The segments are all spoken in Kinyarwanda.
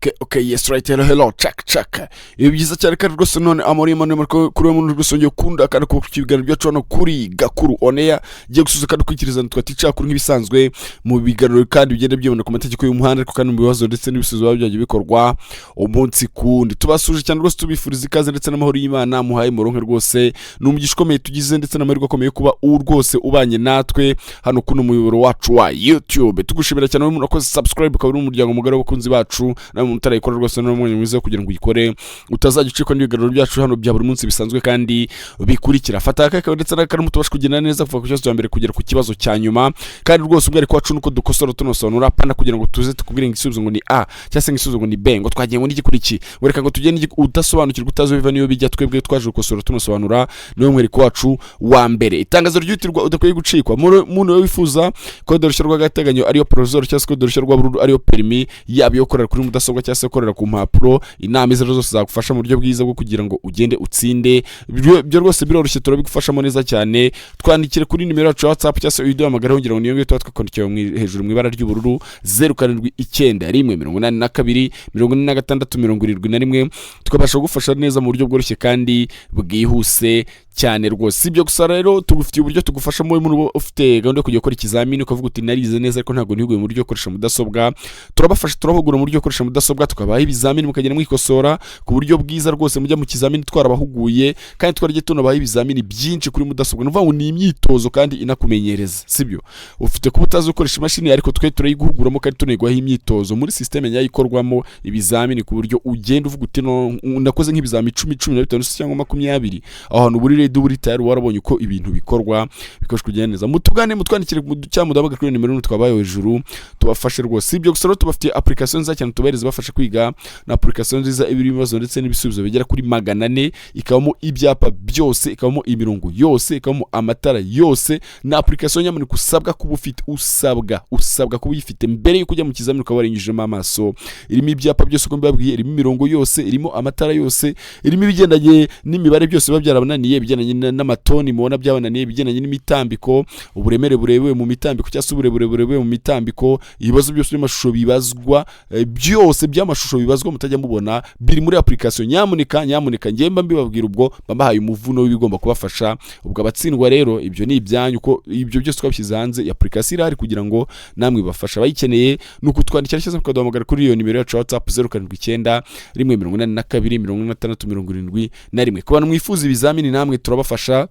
Okay, yes, right, hello, hello, check, check. Ibi byiza cyane kandi rwose none amori imana kuri uyu muntu rwose wongeye ukunda kandi ku ibiganiro byacu hano kuri Gakuru On Air. Giye gusuza kandi ukurikiriza twatica kuri nk'ibisanzwe mu biganiro kandi bigenda byibona ku mategeko y'umuhanda, ariko kandi mu bibazo ndetse n'ibisubizo biba byagiye bikorwa umunsi kundi. Tubasuje cyane rwose, tubifuriza ikaze ndetse n'amahoro y'Imana muhaye muronke. Rwose ni umugisha ukomeye tugize ndetse n'amahirwe akomeye kuba rwose ubanye natwe hano kuno muyoboro wacu wa YouTube. Tugushimira cyane wowe umuntu wakoze subscribe, ukaba uri umuryango mugari w'abakunzi bacu. Nawe umuntu utarayikora, rwose ni umwanya mwiza wo kugira ngo uyikore, utazajya ucikwa n'ibiganiro byacu hano bya buri munsi bisanzwe kandi bikurikira. Fata akakawe ndetse n'akaramu, tubashe kugenda neza kuva ku kibazo cya mbere kugera ku kibazo cya nyuma. Kandi rwose umwihariko wacu nuko dukosora tunosobanura, pana kugira ngo tuze tukubwire ngo igisubizo ngo ni A cyangwa se ngo igisubizo ngo ni B, ngo twagiye ngo n'iki kuri iki, ngo reka ngo tugende n'iki, udasobanukirwa, utazi biva niyo bijya. Twebwe twaje gukosora tunosobanura, niwo mwihariko wacu wa mbere. Itangazo ryihutirwa udakwiye gucikwa: muntu wifuza kode rushya rw'agateganyo ariyo provisoire, cyangwa se kode rushya rwa burundu ariyo permis, yaba iyo gukorera kuri mudasobwa cyangwa se gukorera ku mpapuro, inama izo arizo zose zagufasha mu buryo bwiza bwo kugira ngo ugende utsinde. Ibyo rwose biroroshye, turabigufashamo neza cyane. Twandikire kuri nimero yacu ya WhatsApp cyangwa se uyiduhamagareho, kugira ngo niyo ngiyo tuba twakwandikiye hejuru mu ibara ry'ubururu: 0791 82 46 71, tukabasha kugufasha neza mu buryo bworoshye kandi bwihuse cyane rwose. Si ibyo gusa rero, tugufitiye uburyo tugufashamo. Umuntu ufite gahunda yo kujya gukora ikizamini, ukavuga uti: "Narize neza ariko ntabwo nihuguye mu buryo bwo gukoresha mudasobwa," turabafasha, turabahugura mu buryo bwo gukoresha mudasobwa, tukabaha ibizamini mukagenda mwikosora ku buryo bwiza rwose. Mujya mu kizamini twarabahuguye kandi twaragiye tunabaha ibizamini byinshi kuri mudasobwa. Ni ukuvuga ngo ni imyitozo kandi inakumenyereza. Sibyo, ufite kuba utazi gukoresha imashini, ariko twe turayiguhuguramo kandi tunayiguhaho imyitozo muri système nyayo ikorwamo ibizamini, ku buryo ugenda uvuga uti: "No, nakoze nk'ibizami 10, 15 se cyangwa 20." Aho hantu buri ready, uri tayari, warabonye uko ibintu bikorwa, bikoresha kugenda neza. Mutugane, mutwandikire cyangwa muduhamagare kuri nimero twabaye hejuru, tubafashe rwose. Si ibyo gusa rero, tubafitiye application nziza cyane tubahereza bafasha kwiga. Na application nziza iba irimo ibibazo ndetse n'ibisubizo bigera kuri 400, ikabamo ibyapa byose, ikabamo imirongo yose, ikabamo amatara yose. Na application nyamuneka usabwa kuba ufite, usabwa kuba uyifite mbere yuko ujya mu kizamini, ukaba warinyujijemo amaso. Irimo ibyapa byose uko mbibabwiye, irimo imirongo yose, irimo amatara yose, irimo ibigendanye n'imibare byose biba byarabananiye, ibigendanye n'amatoni mubona byabananiye, ibigendanye n'imitambiko, uburemere burebewe mu mitambiko cyangwa se uburebure burebewe mu mitambiko, ibibazo byose by'amashusho bibazwa, byose by'amashusho bibazwa mutajya mubona biri muri application. Nyamuneka, nyamuneka, ngiye mba mbibabwira, ubwo mba mbahaye umuvuno w'ibigomba kubafasha. Ubwo abatsindwa rero ibyo ni ibyanyu, ko ibyo byose twabishyize hanze. Application irahari kugira ngo namwe ibafashe. Abayikeneye ni ukutwandikira cyangwa se mukaduhamagara kuri iyo nimero yacu ya WhatsApp: 0791 82 46 71. Ku bantu mwifuza ibizamini, namwe turabafasha,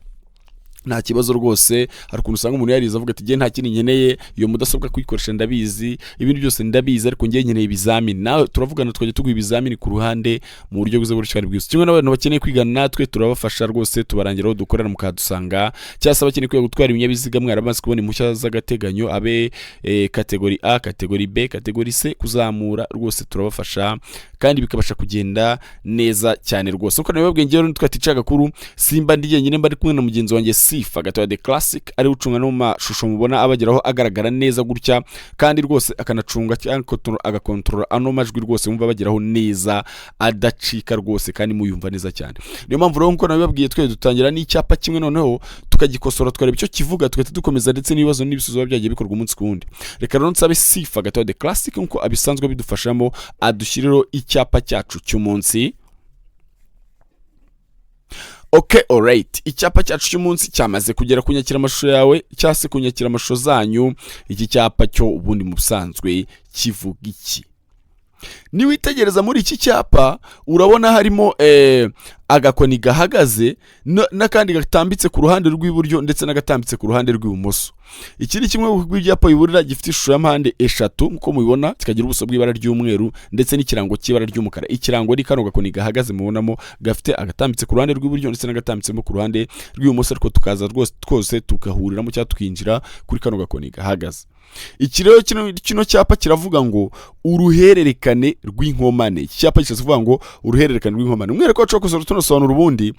nta kibazo rwose. Hari ukuntu usanga umuntu yarize avuga ati: "Ngiye nta kindi nkeneye, iyo mudasobwa kuyikoresha ndabizi, ibindi byose ndabizi, ariko ngiye nkeneye ibizamini." Nawe turavugana, tukajya tuguha ibizamini ku ruhande mu buryo bwiza bworoshye kandi bwihuse. Kimwe n'abantu bakeneye kwigana natwe, turabafasha rwose, tubarangira aho dukorera mukahadusanga, cyangwa se abakeneye kwiga gutwara ibinyabiziga, mwaramaze kubona impushya z'agateganyo, abe catégorie A, catégorie B, catégorie C kuzamura, rwose turabafasha kandi bikabasha kugenda neza cyane rwose. Uko nabibabwiye, ngewe nitwa Tica Gakuru. Simba ndi jyenyine, mba ndi kumwe na mugenzi wanjye Sifa Gatoya the Classic, ari ucunga no mu mashusho mubona abageraho agaragara neza gutya, kandi rwose akanacunga cyangwa agakontorora ano majwi rwose wumva abageraho neza, adacika rwose, kandi muyumva neza cyane. Niyo mpamvu rero, nkuko nabibabwiye, twe dutangira n'icyapa kimwe, noneho tukagikosora, tukareba icyo kivuga, tugahita dukomeza ndetse n'ibibazo n'ibisubizo biba byagiye bikorwa umunsi ku wundi. Reka rero nsabe Sifa Gatoya the Classic, nkuko abisanzwe bidufashamo, adushyirireho icyapa cyacu cy'umunsi. Okay, alright, icyapa cyacu cy'umunsi cyamaze kugera ku nyakiramashusho yawe cyangwa se ku nyakiramashusho zanyu. Iki cyapa cyo ubundi mu busanzwe kivuga iki? Niwitegereza muri iki cyapa, urabona harimo agakoni gahagaze n'akandi gatambitse ku ruhande rw'iburyo ndetse n'agatambitse ku ruhande rw'ibumoso. Iki ni kimwe mu byapa biburira gifite ishusho ya mpande eshatu nk'uko mubibona, kikagira ubuso bw'ibara ry'umweru ndetse n'ikirango cy'ibara ry'umukara. Ikirango ni kano gakoni gahagaze mubonamo, gafite agatambitse ku ruhande rw'iburyo ndetse n'agatambitsemo ku ruhande rw'ibumoso, ariko tukaza rwose twose tugahuriramo cyangwa tukinjira kuri kano gakoni gahagaze. Iki rero kino cyapa kiravuga ngo uruhererekane rw'inkomane. Iki cyapa gishatse kuvuga ngo uruhererekane rw'inkomane. Umwihariko wacu wo kuza tunasobanura ubundi,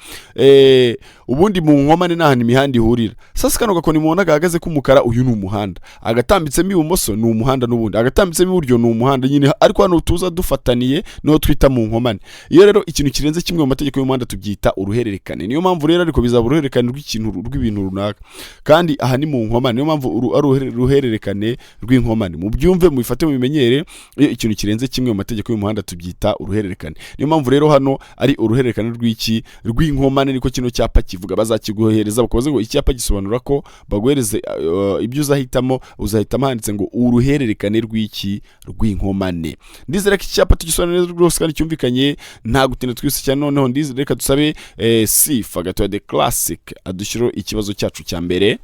ubundi mu nkomane ni ahantu imihanda ihurira. Sasa kano gakoni mubona gahagaze k'umukara, uyu ni umuhanda. Agatambitsemo ibumoso ni umuhanda n'ubundi, agatambitsemo iburyo ni umuhanda nyine, ariko hano tuza dufataniye niho twita mu nkomane. Iyo rero ikintu kirenze kimwe mu mategeko y'umuhanda tubyita uruhererekane. Niyo mpamvu rero, ariko bizaba uruhererekane rw'ikintu, rw'ibintu runaka, kandi aha ni mu nkomane, niyo mpamvu ari uruhererekane rw'inkomane. Mubyumve, mubifate, mubimenyere: iyo ikintu kirenze kimwe mu mategeko. mategeko y'umuhanda tubyita uruhererekane. Niyo mpamvu rero hano ari uruhererekane rw'iki? Rw'inkomane. Niko kino cyapa kivuga. Bazakiguhereza bakubaze ngo icyapa gisobanura ko, baguhereze ibyo uzahitamo, uzahitamo handitse ngo uruhererekane rw'iki? Rw'inkomane. Ndizera ko iki cyapa tugisobanura neza rwose kandi cyumvikanye, nta gutinda, twese cyane. Noneho ndizera, reka dusabe Sifa Gatoya the Classic adushyiraho ikibazo cyacu cya mbere.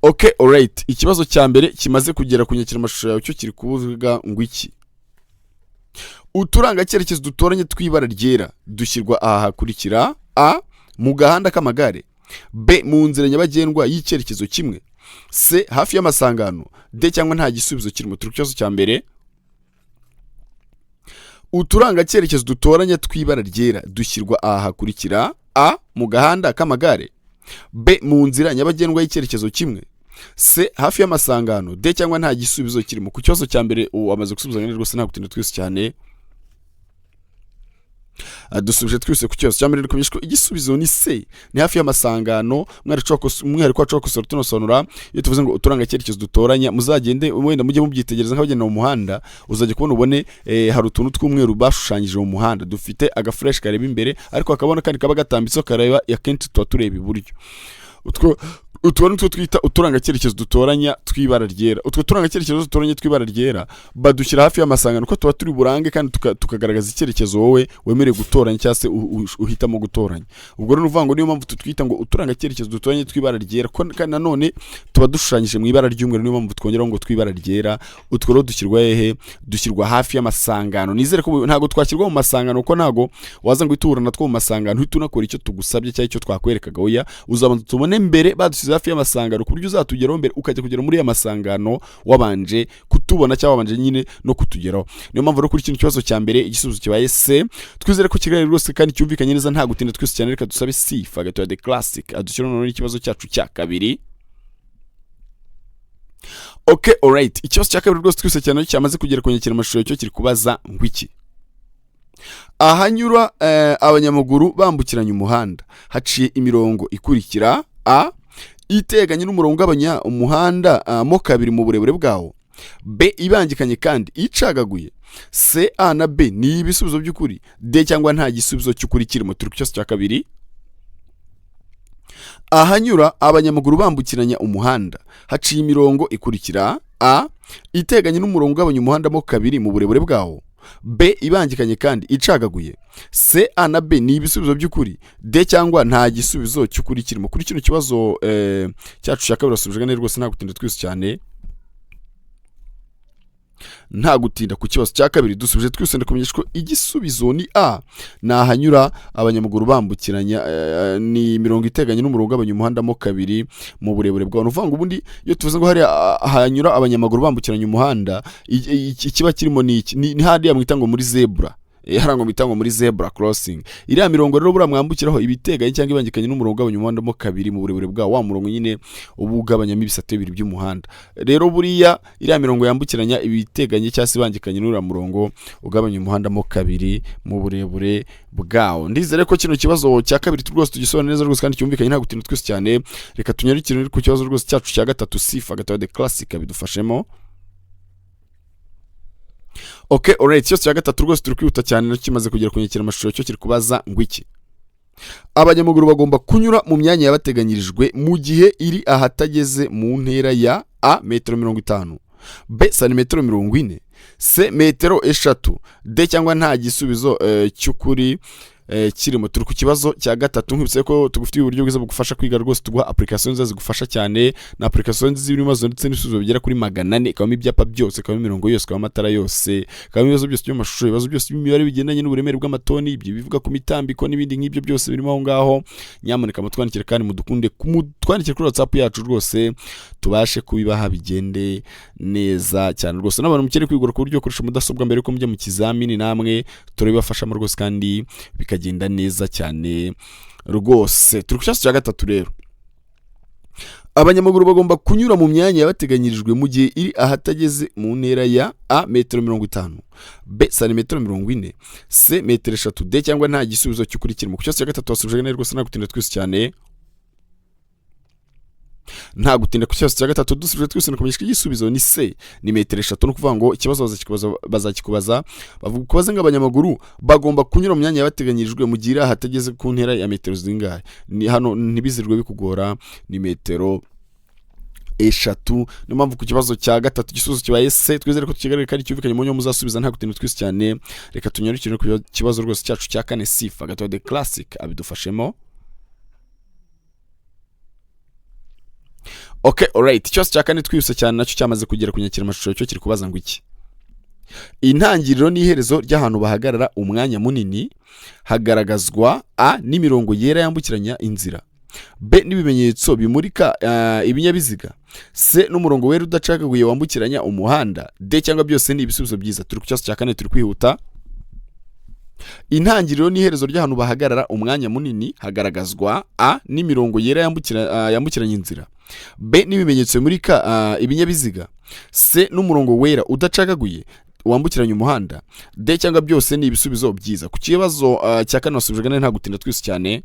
Okay, alright, ikibazo cya mbere kimaze kugera ku nyakiramashusho yawe, cyo kiri kuvuga ngo iki? Uturangacyerekezo dutoranye tw'ibara ryera dushyirwa aha hakurikira: A, mu gahanda k'amagare; B, mu nzira nyabagendwa y'icyerekezo kimwe; C, hafi y'amasangano; D, cyangwa nta gisubizo kirimo. Turi ku kibazo cya mbere. Uturangacyerekezo dutoranye tw'ibara ryera dushyirwa aha hakurikira: A, mu gahanda k'amagare; B, mu nzira nyabagendwa y'icyerekezo kimwe; C, hafi y'amasangano; D, cyangwa nta gisubizo kirimo. Ku kibazo cya mbere ubu amaze gusubiza neza rwose, nta gutinda, twese cyane. Dusubije twese ku kibazo cya mbere. Kumenyesha ko igisubizo ni C, ni hafi y'amasangano. Umwihariko wacu wo gukosora tunasobanura, iyo tuvuze ngo uturangacyerekezo dutoranya, muzagende wenda mujye mubyitegereza nk'abagenda mu muhanda, uzajya kubona ubone hari utuntu tw'umweru bashushanyije mu muhanda dufite agaflèche kareba imbere, ariko hakabona kandi kaba gatambitseho kareba, akenshi tuba tureba iburyo. Utwo ni two twita uturangacyerekezo dutoranya tw'ibara ryera. Utwo turangacyerekezo dutoranya tw'ibara ryera badushyira hafi y'amasangano kuko tuba turi burange kandi tukagaragaza icyerekezo wowe wemerewe gutoranya cyangwa se uhitamo gutoranya. Ubwo rero ni ukuvuga ngo niyo mpamvu tutwita ngo uturangacyerekezo dutoranye tw'ibara ryera, ko kandi nanone tuba dushushanyije mu ibara ry'umweru, niyo mpamvu twongeraho ngo tw'ibara ryera. Utwo rero dushyirwa hehe? Dushyirwa hafi y'amasangano. Nizere ko ntabwo twashyirwa mu masangano, kuko ntabwo waza ngo uhite uhura natwo mu masangano uhite unakora icyo tugusabye cyangwa icyo twakwerekaga. Oya, uzabanza tubone mbere badushyize hafi y'amasangano, ku buryo uzatugeraho mbere, ukajya kugera muri ya masangano wabanje kutubona cyangwa wabanje nyine no kutugeraho. Niyo mpamvu rero kuri kino kibazo cya mbere igisubizo kibaye C. Twizere ko kigali rwose kandi cyumvikanye neza, nta gutinda, twese cyane. Reka dusabe Sifa Gatoya the Classic adushyiraho noneho n'ikibazo cyacu cya kabiri. Okay, alright, ikibazo cya kabiri rwose twese cyane cyamaze kugera ku nyakiramashusho, cyo kiri kubaza ngo iki? Ahanyura abanyamaguru bambukiranya umuhanda haciye imirongo ikurikira: A, iteganye n'umurongo ugabanya umuhanda mo kabiri mu burebure bwawo; B, ibangikanye kandi icagaguye; C, A na B ni ibisubizo by'ukuri; D, cyangwa nta gisubizo cy'ukuri kirimo. Turi ku kibazo cya kabiri. Ahanyura abanyamaguru bambukiranya umuhanda haciye imirongo ikurikira: A, iteganye n'umurongo ugabanya umuhanda mo kabiri mu burebure bwawo; B, ibangikanye kandi icagaguye; C, A na B ni ibisubizo by'ukuri; D, cyangwa nta gisubizo cy'ukuri kirimo. Kuri kino kibazo cyacu cya kabiri wasubije neza rwose, nta gutinda, twese cyane, nta gutinda. Ku kibazo cya kabiri dusubije twese, ndakumenyesha ko igisubizo ni A, ni ahanyura abanyamaguru bambukiranya, ni imirongo iteganye n'umurongo ugabanya umuhanda mo kabiri mu burebure bwawo. Ni ukuvuga ngo ubundi iyo tuvuze ngo hariya hanyura abanyamaguru bambukiranya umuhanda, ikiba kirimo ni iki? Ni hariya mwita ngo muri zebra, hariya ngo mwita ngo muri zebra crossing. Iriya mirongo rero buriya mwambukiraho iba iteganye cyangwa ibangikanye n'umurongo ugabanya umuhanda mo kabiri mu burebure bwawo, wa murongo nyine uba ugabanyamo ibisate bibiri by'umuhanda. Rero buriya iriya mirongo yambukiranya iba iteganye cyangwa se ibangikanye n'uriya murongo ugabanya umuhanda mo kabiri mu burebure bwawo. Ndizere ko kino kibazo cya kabiri rwose tugisobanura neza rwose kandi cyumvikanye, nta gutinda, twese cyane. Reka tunyarukire ku kibazo rwose cyacu cya gatatu, Sifa Gatoya the Classic bidufashemo. Okay, alright, ikibazo cya gatatu rwose turi kwihuta cyane, nacyo kimaze kugera ku nyakiramashusho, cyo kiri kubaza ngo iki? Abanyamaguru bagomba kunyura mu myanya yabateganyirijwe mu gihe iri ahatageze mu ntera ya: A, metero 50; B, santimetero 40; C, metero 3; D, cyangwa nta gisubizo cy'ukuri kirimo. Turi ku kibazo cya gatatu. Nkwibutse ko tugufitiye uburyo bwiza bugufasha kwiga rwose, tuguha application nziza zigufasha cyane. Na application nziza z'ibibazo ndetse n'ibisubizo bigera kuri 400, ikabamo ibyapa byose, ikabamo imirongo yose, ikabamo amatara yose, ikabamo ibibazo byose by'amashusho, ibibazo byose by'imibare bigendanye n'uburemere bw'amatoni, ibyo bivuga ku mitambiko n'ibindi nk'ibyo byose birimo aho ngaho. Nyamuneka mutwandikire kandi mudukunde, mutwandikire kuri WhatsApp yacu rwose, tubashe kubibaha bigende neza cyane rwose. N'abantu mukeneye kwigura ku buryo gukoresha mudasobwa mbere yuko mujya mu kizamini, namwe turabibafashamo rwose kandi bikagenda neza cyane rwose. Turi ku kibazo cya gatatu rero. Abanyamaguru bagomba kunyura mu myanya yabateganyirijwe mu gihe iri ahatageze mu ntera ya: A, metero 50; B, santimetero 40; C, metero 3; D, cyangwa nta gisubizo cy'ukuri kirimo. Ku kibazo cya gatatu wasubije neza rwose, nta gutinda, twese cyane. Nta gutinda, ku kibazo cya gatatu dusubije twese kumenyesha igisubizo ni C, ni metero 3. No kuvuga ngo ikibazo bazakikubaza bavuga kubaza ngo abanyamaguru bagomba kunyura mu myanya yabateganyirijwe mu gihe iri ahatageze ku ntera ya metero zingahe. Ni hano ntibizirwe bikugora, ni metero 3. Niyo mpamvu ku kibazo cya gatatu igisubizo kibaye C. Twizere ko tukigaragara kandi cyumvikanye mu muzasubiza nta gutinda twese cyane. Reka tunyarukire ku kibazo rwose cyacu cya kane. Sifa gato de classic abidufashemo. Okay, alright. Ikibazo cya kane twihuse cyane nacyo cyamaze kugera ku nyakiramashusho, cyo kiri kubaza ngo iki: intangiriro n'iherezo ry'ahantu bahagarara umwanya munini hagaragazwa A n'imirongo yera yambukiranya inzira, B n'ibimenyetso bimurika ibinyabiziga, C n'umurongo wera udacagaguye wambukiranya umuhanda, D cyangwa byose ni ibisubizo byiza. Turi ku kibazo cya kane, turi kwihuta. Intangiriro n'iherezo ry'ahantu bahagarara umwanya munini hagaragazwa A n'imirongo yera yambukiranya inzira, B n'ibimenyetso bimurika ibinyabiziga, C n'umurongo wera udacagaguye wambukiranya umuhanda, D cyangwa byose ni ibisubizo byiza. Ku kibazo cya kane wasubijwe nta gutinda twese cyane.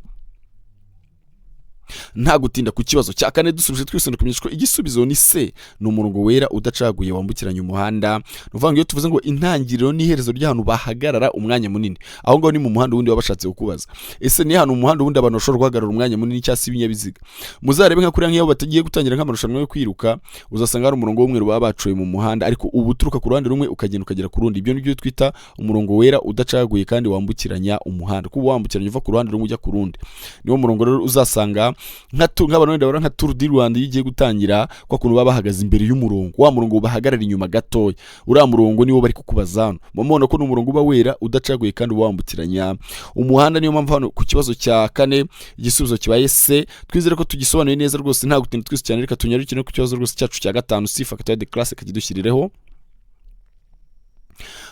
Nta gutinda, ku kibazo cya kane dusubije twese kumenyesha ko igisubizo ni C, ni umurongo wera udacaguye wambukiranya umuhanda. Ni ukuvuga ngo iyo tuvuze ngo intangiriro n'iherezo ry'ahantu bahagarara umwanya munini, aho ngaho ni mu muhanda wundi baba bashatse kukubaza. Ese ni hano mu muhanda wundi abantu bashobora guhagarara umwanya munini cyangwa se ibinyabiziga? Muzarebe nka kuriya nk'iyo batagiye gutangira nk'amarushanwa yo kwiruka, uzasanga hari umurongo w'umweru baba bacoye mu muhanda, ariko uba uturuka ku ruhande rumwe ukagenda ukagera ku rundi. Ibyo nibyo twita umurongo wera udacaguye kandi wambukiranya umuhanda, kuba wambukiranya uva ku ruhande rumwe ujya ku rundi. Niwo murongo rero uzasanga nk'abantu wenda babona nka Tour du Rwanda iyo igiye gutangira, kwa kuntu baba bahagaze imbere y'umurongo, wa murongo bahagarara inyuma gatoya, uriya murongo niwo bari kukubaza hano. Mubona ko ni umurongo uba wera udacaguye kandi uba wambukiranya umuhanda. Niyo mpamvu hano ku kibazo cya kane igisubizo kibaye C. Twizere ko tugisobanuye neza rwose, nta gutinda twese cyane. Reka tunyarukire no ku kibazo rwose cyacu cya gatanu. Sifa Kataya de classe kagidushyirireho.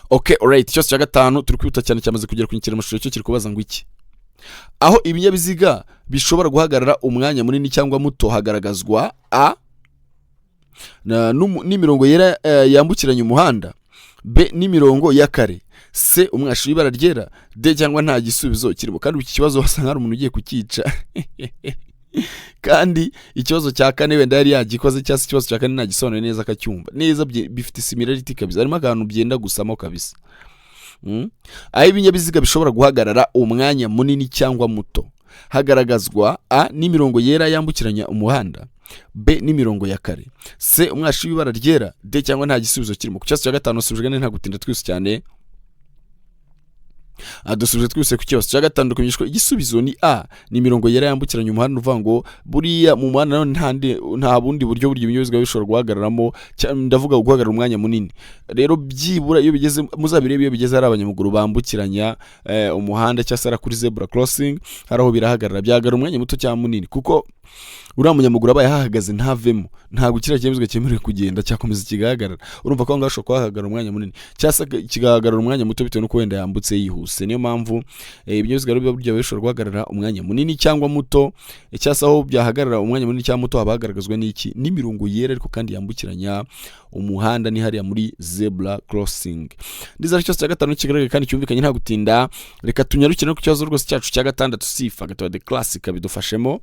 Okay, alright. Ikibazo cya gatanu turi kwihuta cyane, cyamaze kugera ku nyakiramashusho, cyo kiri kubaza ngo iki: aho ibinyabiziga bishobora guhagarara umwanya munini cyangwa muto hagaragazwa A n'imirongo yera yambukiranya umuhanda, B n'imirongo ya kare, C umwashi w'ibara ryera, D cyangwa nta gisubizo kirimo. Kandi iki kibazo wasanga hari umuntu ugiye kucyica, kandi ikibazo cya kane wenda yari yagikoze, cyangwa se ikibazo cya kane ntagisobanuye neza akacyumva neza, bifite similarity kabisa, harimo akantu byenda gusamo kabisa. Aho ibinyabiziga bishobora guhagarara umwanya munini cyangwa muto hagaragazwa A n'imirongo yera yambukiranya umuhanda, B n'imirongo ya kare, C umwashi w'ibara ryera, D cyangwa nta gisubizo kirimo. Ku kibazo cya gatanu usubijwe nta gutinda twese cyane. Dusubije twese ku kibazo cya gatanu dukumenyeshwa igisubizo ni A, ni imirongo yera yambukiranya umuhanda. Uvuga ngo buriya mu muhanda nanone nta bundi buryo burya ibinyabiziga bishobora guhagararamo, ndavuga guhagarara umwanya munini. Rero byibura iyo bigeze, muzabirebe, iyo bigeze hari abanyamaguru bambukiranya umuhanda cyangwa se ari kuri zebra crossing, hari aho birahagarara, byahagarara umwanya muto cyangwa munini, kuko uriya munyamaguru abaye ahahagaze ntavemo, ntabwo kiriya kinyabiziga cyemerewe kugenda, cyakomeza kigahagarara. Urumva ko aho ngaho hashobora kuhahagarara umwanya munini cyangwa se kigahagarara umwanya muto bitewe n'uko wenda yambutse yihuse. Niyo mpamvu ibinyabiziga rero biba burya bishobora guhagarara umwanya munini cyangwa muto, cyangwa se aho byahagarara umwanya munini cyangwa muto haba hagaragazwa n'iki? N'imirongo yera ariko kandi yambukiranya umuhanda, ni hariya muri zebra crossing. Ndizera ikibazo cya gatanu kigaragara kandi cyumvikanye nta gutinda. Reka tunyarukire no ku kibazo rwose cyacu cya gatandatu. Sifa gatoya de classic bidufashemo.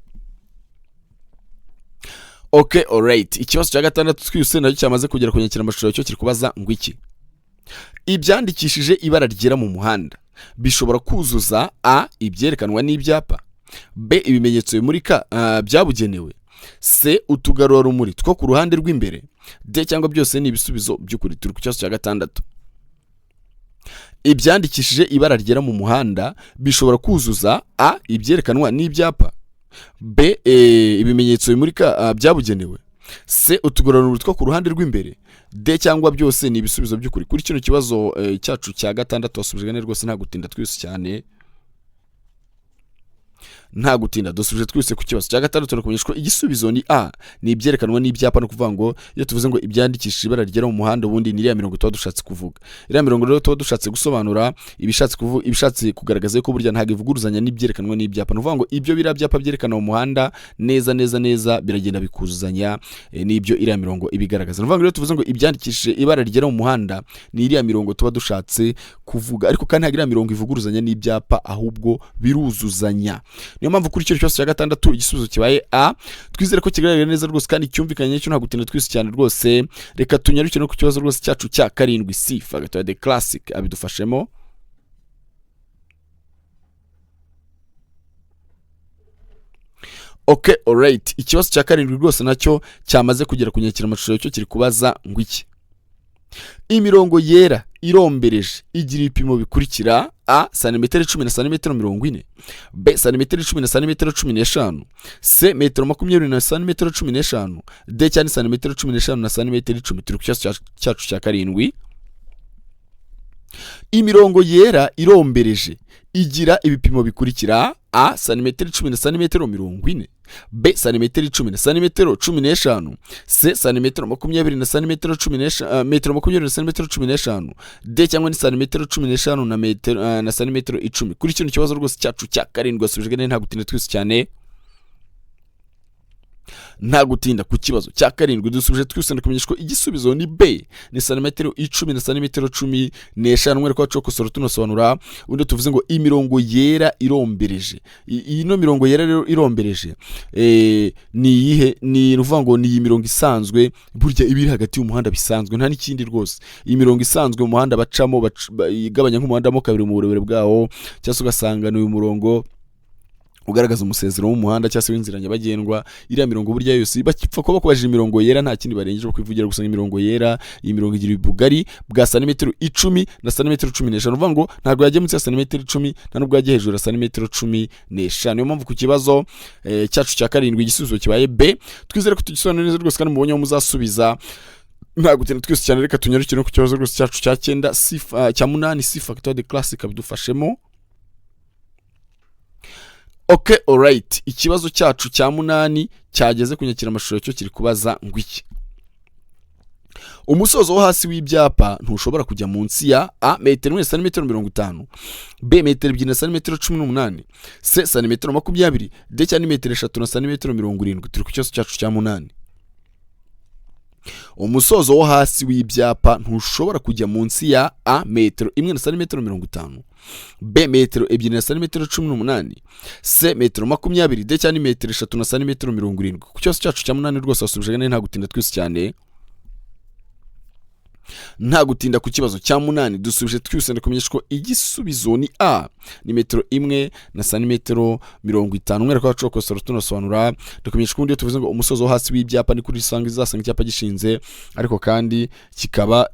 Okay, alright. Ikibazo cya gatandatu twihuse nacyo cyamaze kugera ku nyakiramashusho, cyo kiri kubaza ngo iki: ibyandikishije ibara ryera mu muhanda bishobora kuzuza A ibyerekanwa n'ibyapa, B ibimenyetso bimurika byabugenewe, C utugarurarumuri two ku ruhande rw'imbere, D cyangwa byose ni ibisubizo by'ukuri. Turi ku kibazo cya gatandatu. Ibyandikishije ibara ryera mu muhanda bishobora kuzuza A ibyerekanwa n'ibyapa, B ibimenyetso bimurika byabugenewe, C utugororarumuri two ku ruhande rw'imbere, D cyangwa byose ni ibisubizo by'ukuri. Kuri kino kibazo cyacu cya gatandatu wasubijwe neza rwose nta gutinda twihuse cyane. Nta gutinda dusubije twihuse ku kibazo cya gatandatu, turakumenyesha ko igisubizo ni A, ni ibyerekanwa n'ibyapa. No kuvuga ngo iyo tuvuze ngo ibyandikishije ibara ryera mu muhanda, ubundi ni iriya mirongo tuba dushatse kuvuga. Iriya mirongo rero tuba dushatse gusobanura ibishatse kuvuga, ibishatse kugaragaza ko burya ntabwo ivuguruzanya n'ibyerekanwa n'ibyapa. Ni ukuvuga ngo ibyo biriya byapa byerekana mu muhanda neza neza neza biragenda bikuzuzanya n'ibyo iriya mirongo ibigaragaza. Ni ukuvuga ngo iyo tuvuze ngo ibyandikishije ibara ryera mu muhanda, ni iriya mirongo tuba dushatse kuvuga, ariko kandi ntabwo iriya mirongo ivuguruzanya n'ibyapa, ahubwo biruzuzanya. Niyo mpamvu kuri icyo kibazo cya gatandatu igisubizo kibaye A. Twizere ko kigaragara neza rwose kandi cyumvikanye cyo, nta gutinda twese cyane rwose. Reka tunyarukire no ku kibazo rwose cyacu cya karindwi. Sifa gatoya the classic abidufashemo. Okay, alright. Ikibazo cya karindwi rwose nacyo cyamaze kugera ku nyakiramashusho, cyo kiri kubaza ngo iki: imirongo yera irombereje igira ibipimo bikurikira: A santimetero 10 na santimetero 40, B santimetero 10 na santimetero 15, C metero 20 na santimetero 15, D cyane santimetero 15 na santimetero 10. Turi ku kibazo cyacu cya karindwi. Imirongo yera irombereje igira ibipimo bikurikira: A santimetero 10 na santimetero 40, B santimetero 10 na santimetero 15, C santimetero 20 na santimetero 15, metero 20 na santimetero 15, D cyangwa ni santimetero 15 na metero na santimetero 10. Kuri kino kibazo rwose cyacu cya karindwi wasubijwe neza, nta gutinda twese cyane. Nta gutinda ku kibazo cya karindwi dusubije twese, kumenyesha ko igisubizo ni B, ni santimetero 10 na santimetero 15. Mwereko wacu kosora tunasobanura undi tuvuze ngo imirongo yera irombereje. Ino mirongo yera rero irombereje ni iyihe? Ni uruvuga ngo ni iyi mirongo isanzwe burya iba iri hagati y'umuhanda bisanzwe, nta n'ikindi rwose. Iyi mirongo isanzwe mu muhanda bacamo igabanya nk'umuhanda mo kabiri mu burebure bwawo, cyangwa se ugasanga ni uyu murongo ugaragaza umusezero w'umuhanda cyangwa se w'inzira nyabagendwa. Iriya mirongo burya yose bapfa kuba bakubajije imirongo yera, nta kindi barengeje bakwivugira gusa imirongo yera. Iyi mirongo igira ubugari bwa santimetero 10 na santimetero 15, uvuga ngo ntabwo yajya munsi ya santimetero 10, nta nubwo yajya hejuru ya santimetero 15. Niyo mpamvu ku kibazo cyacu cya karindwi igisubizo kibaye B. Twizere ko tugisobanura neza rwose kandi mubonye aho muzasubiza, nta gutinda twese cyane. Reka tunyarukire no ku kibazo rwose cyacu cya cyenda, cya munani. C factor de classic abidufashemo. Okay, alright. Ikibazo cyacu cya munani cyageze ku nyakiramashusho, cyo kiri kubaza ngo iki: umusozo wo hasi w'ibyapa ntushobora kujya munsi ya A metero 1 santimetero 50, B metero 2 na santimetero 18, C santimetero 20, D cyane metero 3 na santimetero 70. Turi ku kibazo cyacu cya munani. Umusozo wo hasi w'ibyapa ntushobora kujya munsi ya A metero 1 na santimetero 50, B metero 2 na santimetero 18, C metero 20, D cyane metero 3 na santimetero 70. Ku kibazo cyacu cya munani rwose wasubije neza, nta gutinda twese cyane. Nta gutinda ku kibazo cya munani dusubije twese, ndakumenyesha ko igisubizo ni A, ni metero 1 na santimetero 50. Umwereko wacu kosora tunasobanura, ndakumenyesha ko ubundi tuvuze ngo umusozo wo hasi w'ibyapa ni kuri usanga izasanga icyapa gishinze, ariko kandi kikaba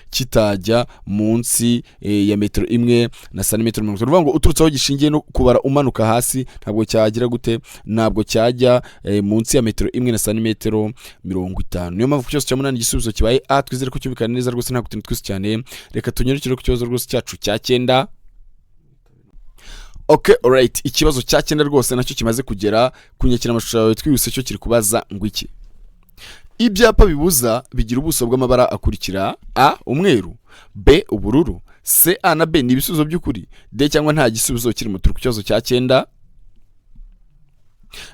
kitajya munsi ya metero 1 na santimetero 50. Uvuga ngo uturutse aho gishingiye no kubara umanuka hasi ntabwo cyagira gute, ntabwo cyajya munsi ya metero 1 na santimetero 50. Niyo mpamvu ku kibazo cya munani igisubizo kibaye A. Twizere ko cyumvikana neza rwose, nta gutinda twese cyane. Reka tunyarukire ku kibazo rwose cyacu cya cyenda. Okay, alright. Ikibazo cya cyenda rwose nacyo kimaze kugera ku nyakiramashusho yawe twihuse, cyo kiri kubaza ngo iki: ibyapa bibuza bigira ubuso bw'amabara akurikira: A umweru, B ubururu, C A na B ni ibisubizo by'ukuri, D cyangwa nta gisubizo kirimo. Turi ku kibazo cya cyenda.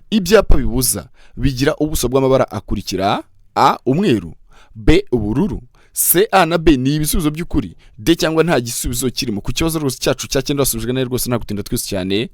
Ibyapa bibuza bigira ubuso bw'amabara akurikira: A umweru, B ubururu, C A na B ni ibisubizo by'ukuri, D cyangwa nta gisubizo kirimo. Ku kibazo rwose cyacu cya cyenda wasubijwe neza rwose, nta gutinda twese cyane.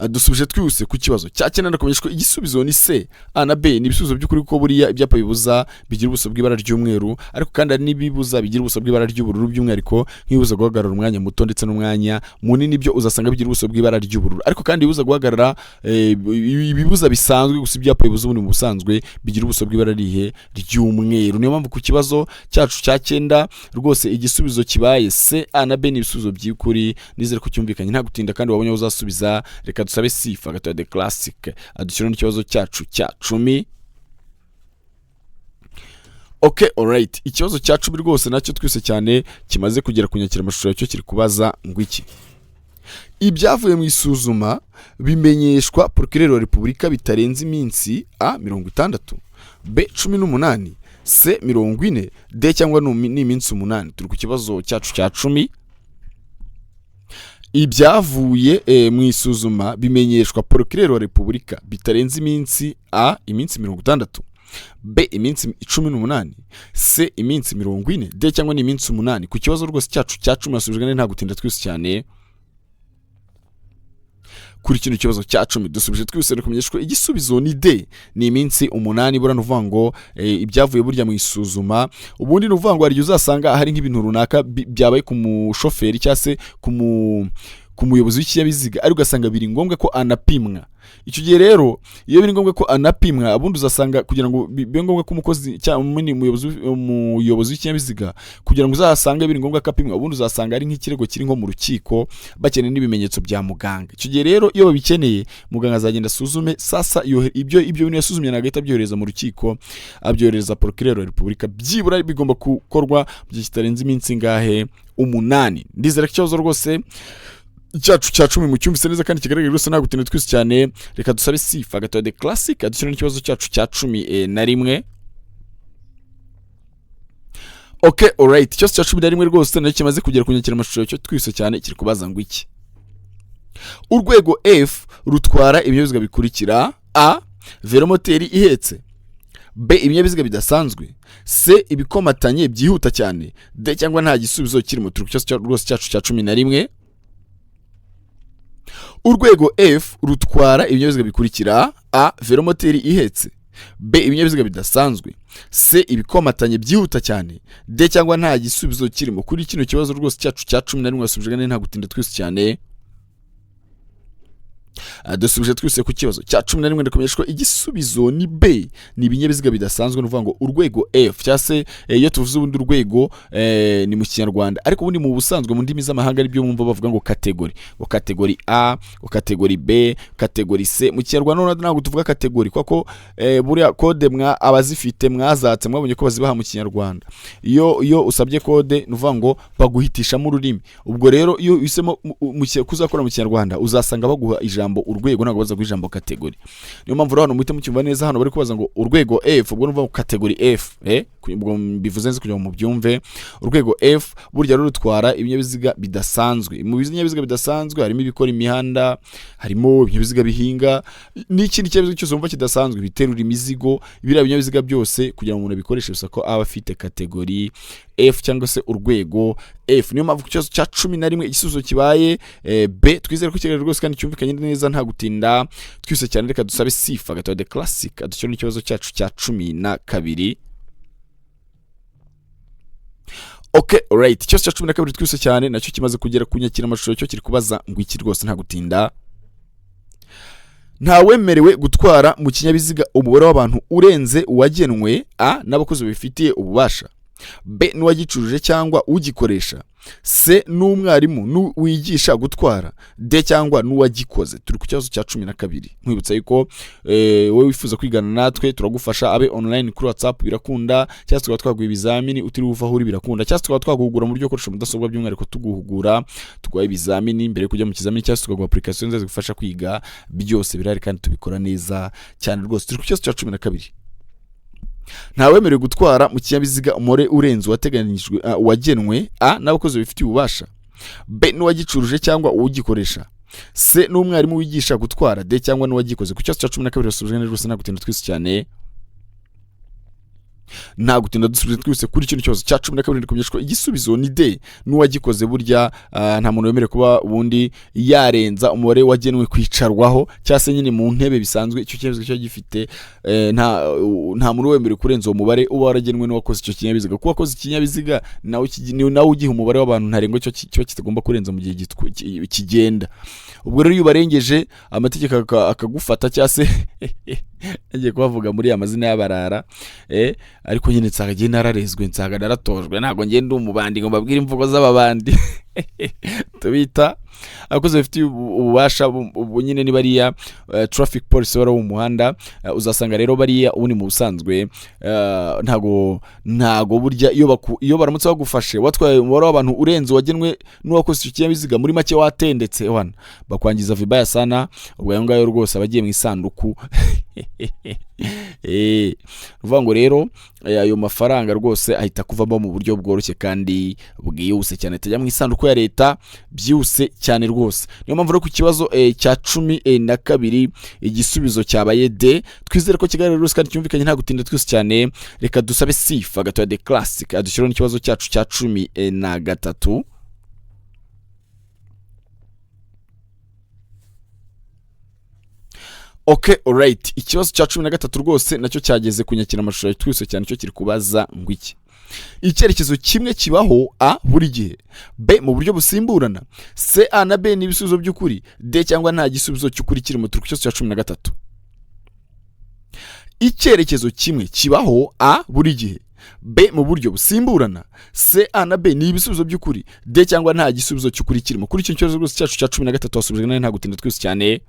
Dusubije twihuse ku kibazo cya cyenda, ndakumenyesha ko igisubizo ni C, A na B ni ibisubizo by'ukuri, kuko buriya ibyapa bibuza bigira ubuso bw'ibara ry'umweru, ariko kandi hari n'ibibuza bigira ubuso bw'ibara ry'ubururu, by'umwihariko nk'ibibuza guhagarara umwanya muto ndetse n'umwanya munini, byo uzasanga bigira ubuso bw'ibara ry'ubururu. Ariko kandi ibibuza guhagarara, ibibuza bisanzwe gusa, ibyapa bibuza ubundi mu busanzwe bigira ubuso bw'ibara rihe? Ry'umweru. Niyo mpamvu ku kibazo cyacu cya cyenda rwose igisubizo kibaye C, A na B ni ibisubizo by'ukuri. Nizere ko cyumvikanye, nta gutinda kandi wabonye aho uzasubiza. Reka dusabe Sifa gatoya the classic adushyiraho n'ikibazo cyacu cya 10. Okay, alright. Ikibazo cya 10 rwose nacyo twese cyane kimaze kugera ku nyakiramashusho, cyo kiri kubaza ngo iki: ibyavuye mu isuzuma bimenyeshwa procureur wa Repubulika bitarenze iminsi A 60, B 18, C 40, D cyangwa ni iminsi 8. Turi ku kibazo cyacu cya 10. Ibyavuye mu isuzuma bimenyeshwa procureur wa Repubulika bitarenze iminsi A iminsi 60, B iminsi 18, C iminsi 40, D cyangwa ni iminsi 8. Ku kibazo rwose cyacu cya 10 hasubijwe nta gutinda twese cyane. Kuri kino kibazo cya 10 dusubije twihuse, kumenyesha ko igisubizo ni D, ni iminsi 8. Buriya ni ukuvuga ngo ibyavuye burya mu isuzuma, ubundi ni ukuvuga ngo hari igihe uzasanga hari nk'ibintu runaka byabaye ku mushoferi cyangwa se ku muyobozi w'ikinyabiziga, ariko ugasanga biri ngombwa ko anapimwa. Icyo gihe rero iyo biri ngombwa ko anapimwa, ubundi uzasanga kugira ngo bibe ngombwa ko umukozi cyangwa umuyobozi w'ikinyabiziga, kugira ngo uzasange biri ngombwa ko apimwa, ubundi uzasanga ari nk'ikirego kiri nko mu rukiko, bakeneye n'ibimenyetso bya muganga. Icyo gihe rero iyo babikeneye, muganga azagenda asuzume. Sasa ibyo bintu yasuzumye ntabwo ahita abyohereza mu rukiko, abyohereza procureur wa repubulika. Byibura bigomba gukorwa mu gihe kitarenze iminsi ingahe? 8. Ndizera ko ikibazo rwose cyacu cya 10 mu cyumvise neza kandi kigaragara rwose, ntabwo gutinda twese cyane. Reka dusabe Sifa Gatoya de Classic adushyira n'ikibazo cyacu cya 11. Okay, alright, ikibazo cya 11 rwose nacyo kimaze kugera ku nyakiramashusho, cyo twise cyane kiri kubaza ngo iki: urwego F rutwara ibinyabiziga bikurikira: A, velomoteri ihetse; B, ibinyabiziga bidasanzwe; C, ibikomatanye byihuta cyane; D, cyangwa nta gisubizo kirimo. Turi ku kibazo rwose cyacu cya 11. Urwego F rutwara ibinyabiziga bikurikira: A, velomoteri ihetse; B, ibinyabiziga bidasanzwe; C, ibikomatanye byihuta cyane; D, cyangwa nta gisubizo kirimo. Kuri kino kibazo rwose cyacu cya 11 wasubije neza, nta gutinda twese cyane. Dusubije twese ku kibazo cya 11, ndakumenyesha ko igisubizo ni B, ni ibinyabiziga bidasanzwe. Ni ukuvuga ngo urwego F cyangwa se iyo tuvuze ubundi urwego ni mu Kinyarwanda, ariko ubundi mu busanzwe mu ndimi z'amahanga aribyo mwumva bavuga ngo category, ngo category A, ngo category B, category C. Mu Kinyarwanda noneho ntabwo tuvuga category, kuko buriya code mwa abazifite mwazatse mwabonye ko bazibaha mu Kinyarwanda. Iyo usabye code ni ukuvuga ngo baguhitishamo ururimi. Ubwo rero iyo uhisemo kuzakora mu Kinyarwanda, uzasanga baguha ijambo urwego, ntabwo baza guha ijambo category. Niyo mpamvu rero hano muhite mucyumva neza, hano bari kubaza ngo urwego F, ubwo ni ukuvuga ngo category F, ubwo mbivuze neza kugira ngo mubyumve. Urwego F burya rero rutwara ibinyabiziga bidasanzwe. Mu binyabiziga bidasanzwe harimo ibikora imihanda, harimo ibinyabiziga bihinga, n'ikindi kinyabiziga cyose wumva kidasanzwe, biterura imizigo. Biriya binyabiziga byose kugira ngo umuntu abikoreshe bisaba ko aba afite category F cyangwa se urwego F. Niyo mpamvu ku kibazo cya 11 igisubizo kibaye B. Twizere ko kigaragara rwose kandi cyumvikanye neza, nta gutinda twise cyane. Reka dusabe Sifa Gatoya de Classic adushyire n'ikibazo cyacu cya 12. Okay, alright, ikibazo cya 12 twise cyane nacyo kimaze kugera ku nyakiramashusho, cyo kiri kubaza ngo iki rwose, nta gutinda: ntawemerewe gutwara mu kinyabiziga umubare w'abantu urenze uwagenwe A, n'abakozi babifitiye ububasha; B, n'uwagicuruje cyangwa ugikoresha; C, n'umwarimu wigisha gutwara; D, cyangwa n'uwagikoze. Turi ku kibazo cya 12. Nkwibutsa yuko wowe wifuza kwigana natwe turagufasha, abe online kuri WhatsApp birakunda, cyangwa tukaba twaguha ibizamini utiriwe uva aho uri birakunda, cyangwa tukaba twaguhugura mu buryo ukoresha mudasobwa, by'umwihariko tuguhugura tuguha ibizamini mbere yo kujya mu kizamini, cyangwa tukaguha application nziza zigufasha kwiga. Byose birahari kandi tubikora neza cyane rwose. Turi ku kibazo cya 12. Ntawemerewe gutwara mu kinyabiziga umubare urenze uwateganyijwe uwagenwe A, n'abakozi babifitiye ububasha; B, n'uwagicuruje cyangwa uwugikoresha; C, n'umwarimu wigisha gutwara; D, cyangwa n'uwagikoze. Ku kibazo cya 12 basubije neza rwose, nta gutinda twese cyane, nta gutinda dusubije twese kuri kino kibazo cya 12. Ndikumenyesha ko igisubizo ni D, n'uwagikoze. Burya nta muntu wemerewe kuba ubundi yarenza umubare wagenwe kwicarwaho, cyangwa se nyine mu ntebe bisanzwe icyo kinyabiziga kiba gifite. Nta muntu wemerewe kurenza uwo mubare uba waragenwe n'uwakoze icyo kinyabiziga, kuko uwakoze ikinyabiziga nawe nawe ugiha umubare w'abantu ntarengwa icyo kiba kitagomba kurenza mu gihe kigenda. Ubwo rero iyo ubarengeje amategeko akagufata, cyangwa se agiye kubavuga muri ya mazina y'abarara, ariko nyine nsanga ngiye nararezwe, nsanga naratojwe, ntabwo ngenda ndi umubandi ngo mbabwire imvugo z'ababandi. Tubita abakozi bafitiye ububasha, ubu nyine ni bariya traffic police bari mu muhanda. Uzasanga rero bariya ubundi mu busanzwe ntago burya iyo baramutse bagufashe watwaye umubare w'abantu urenze uwagenwe n'uwakoze icyo kinyabiziga, muri make watendetse wana, bakwangiza vibaya sana. Ubwo ayo ngayo rwose aba agiye mu isanduku. Ni ukuvuga ngo rero ayo mafaranga rwose ahita kuvamo mu buryo bworoshye kandi bwihuse cyane, atajya mu isanduku ya leta byihuse cyane rwose. Niyo mpamvu rero ku kibazo cya 12 igisubizo cyabaye D. Twizere ko kigaragara rwose kandi cyumvikanye, nta gutinda twese cyane. Reka dusabe Sifa Gatoya de Classic adushyiraho n'ikibazo cyacu cya 13. Okay, alright, ikibazo cya 13 rwose nacyo cyageze ku nyakiramashusho twese cyane. Cyo kiri kubaza ngo iki: icyerekezo kimwe kibaho A buri gihe, B mu buryo busimburana, C A na B ni ibisubizo by'ukuri, D cyangwa nta gisubizo cy'ukuri kiri mu. Turi ku kibazo cya 13. Icyerekezo kimwe kibaho A buri gihe, B mu buryo busimburana, C A na B ni ibisubizo by'ukuri, D cyangwa nta gisubizo cy'ukuri kirimo. Kuri icyo kibazo rwose cyacu cya 13 wasubijwe nawe nta gutinda twese cyane.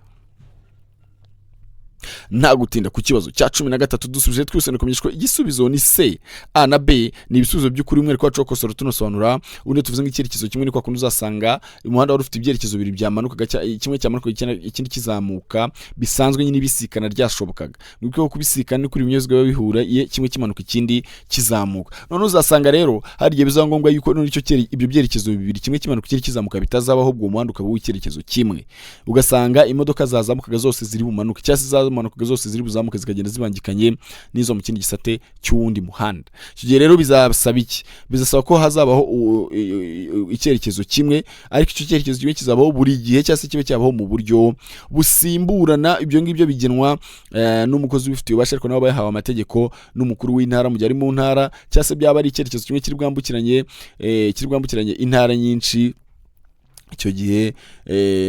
Nta gutinda, ku kibazo cya 13 dusubije twese ni ko igisubizo ni C, A na B ni ibisubizo by'ukuri. Umwereko wacu wo kosora tunasobanura ubundi tuvuze nk'icyerekezo kimwe ni kwa kundi uzasanga umuhanda wari ufite ibyerekezo bibiri byamanukaga, kimwe cyamanuka ikindi kizamuka, bisanzwe nyine ibisikana ryashobokaga. Mu rwego rwo kubisikana ni kuri ibinyabiziga biba bihura, kimwe kimanuka ikindi kizamuka. None uzasanga rero hari igihe bizaba ngombwa yuko none ibyo byerekezo bibiri, kimwe kimanuka ikindi kizamuka, bitazabaho, ubwo umuhanda ukaba w'icyerekezo kimwe, ugasanga imodoka zazamukaga zose ziri bumanuke cyangwa se zamanukaga zose ziri buzamuke, zikagenda zibangikanye n'izo mu kindi gisate cy'uwundi muhanda. Icyo gihe rero bizasaba iki? Bizasaba ko hazabaho icyerekezo kimwe, ariko icyo cyerekezo kimwe kizabaho buri gihe cyangwa se kibe cyabaho mu buryo busimburana. Ibyo ngibyo bigenwa n'umukozi ubifitiye ububasha, ariko nabo bayahawe amategeko n'umukuru w'intara mu gihe ari mu ntara, cyangwa se byaba ari icyerekezo kimwe kiri bwambukiranye intara nyinshi, icyo gihe